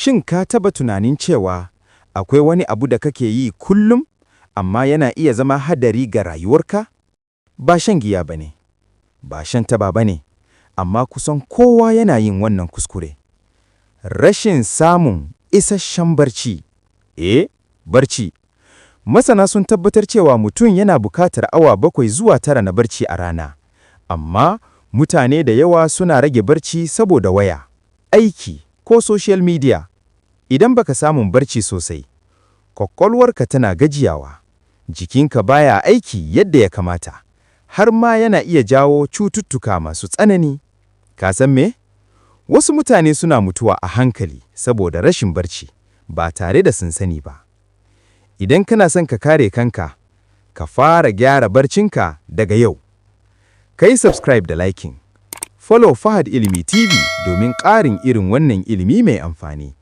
Shin ka taba tunanin cewa akwai wani abu da kake yi kullum amma yana iya zama hadari ga rayuwarka? Ba shan giya ba ne, ba shan taba ba ne, amma kusan kowa yana yin wannan kuskure. Rashin samun isasshen barci. Eh, barci. Masana sun tabbatar cewa mutum yana bukatar awa 7 zuwa 9 na barci a rana. Amma mutane da yawa suna rage barci saboda waya, aiki ko social media. Idan baka samun barci sosai, kwakwalwarka tana gajiyawa, jikinka baya aiki yadda ya kamata, har ma yana iya jawo cututtuka masu tsanani. Ka san me? Wasu mutane suna mutuwa a hankali saboda rashin barci ba tare da sun sani ba. Idan kana son ka kare kanka, ka fara gyara barcinka daga yau. Ka yi subscribe da liking. Follow Fahad Ilimi TV domin ƙarin irin wannan ilimi mai amfani.